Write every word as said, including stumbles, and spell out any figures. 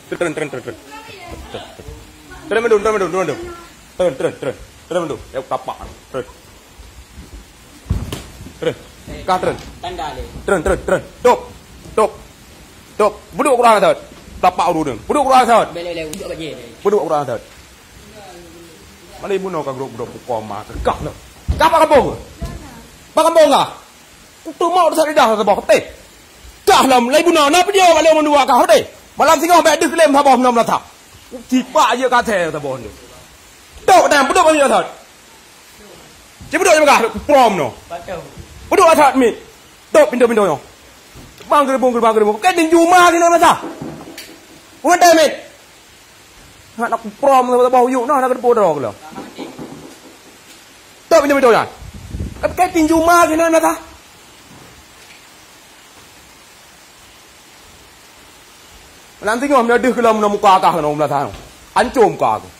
Tren, tren, tren, tren. Tren mandum, tren mandum, tren mandum. Tren, tren, tren. Tren mandum. Ya, tapak. Tren. Tren. Kah tren. Tanda le. Tren, tren, tren. Top. Top. Top. Beduk kurang sat. Tapak urut ni. Beduk kurang sat. Bele le, ujuk baje ni. Beduk kurang sat. Mana ibu no ka grup-grup pukoma ke kah no. Kah pak kampung? Pak kampung kah? Kutu mau sa lidah saboh teh. Kah lam lai buna na video bak lé mandua kah teh. Malam singoh bèk deuh keulém saboh meunan meunasah. Tipak je ka thé saboh nyoe. Tok dan peuduek bak nyoe that. Cibeuduek je peugah prom no. Peuduek that mit. Tok pintoe-pintoe nyoe. Bang geureubeung, bang geureubeung. Kan di juma keunoe meunasah. Bukan mit. Hana kuprom saboh uyuek noh, hana keudeuh droe keuh lom. Tok pintoe-pintoe nyan. Tapi kai tinju ma keuh nyan mata. Nanti nyoe meunyoe deuh keuh lom muka kah keunoe meunasah. Ancô muka kah.